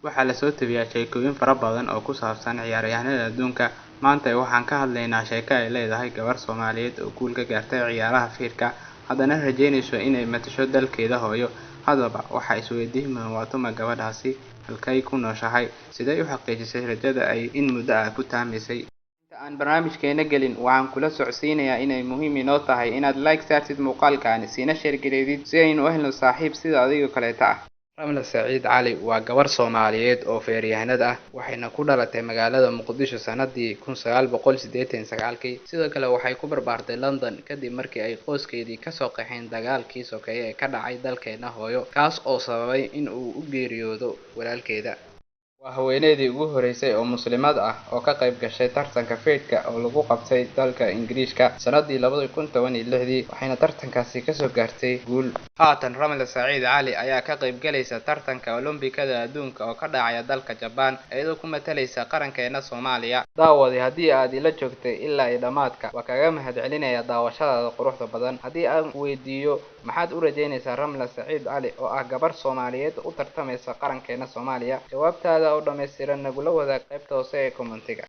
Waxaa la soo tabiyaa sheekooyin fara badan oo ku saabsan ciyaaryahanada adduunka. Maanta waxaan ka hadlaynaa sheeko ay leedahay gabar Soomaaliyeed oo guul ka gaartay ciyaaraha feerka, haddana rajeynayso inay matasho dalkeeda hooyo. Haddaba, waxaa isweydiin mudan waa tuma gabadhaasi, halkay ku nooshahay, sidee u xaqiijisay rajada ay in muddo ah ku taamaysay? Inta aan barnaamijkeena gelin, waxaan kula socodsiinayaa inay muhiim inoo tahay inaad like saartid muuqaalkan, siina share gareydid si aynu u helno saaxiib sida adigoo kaleeta ah. Ramla Saciid Cali waa gabar Soomaaliyeed oo feeryahanad ah, waxayna ku dhalatay magaalada Muqdisho sanadii 1989-kii. Sidoo kale waxay ku barbaartay London kadib markii ay qoyskeedii kasoo qaxeen dagaalkii sokeeye ee ka dhacay dalkeena hooyo, kaas oo sababay in uu u geeriyoodo walaalkeeda. Waa haweeneydii ugu horeysay oo Muslimad ah oo ka qayb gashay tartanka feerka oo lagu qabtay dalka Ingiriiska sanadii 2016-dii, waxayna tartankaasi kasoo gaartay guul. Haatan Ramla Saciid Cali ayaa ka qayb galaysa tartanka Olombikada adduunka oo ka dhacaya dalka Jaban, iyadoo ku matalaysa qarankeena Soomaaliya. Daawade, haddii aad ila joogtay ilaa iyo dhammaadka, waa kaaga mahadcelinayaa daawashadaada quruxda badan. Haddii aan ku weydiiyo, maxaad u rajeynaysaa Ramla Saciid Cali oo ah gabar Soomaaliyeed u tartamaysa qarankeena Soomaaliya? Jawaabtaada oo dhammaystiran nagula wadaag qaybta hoose ee comment-iga.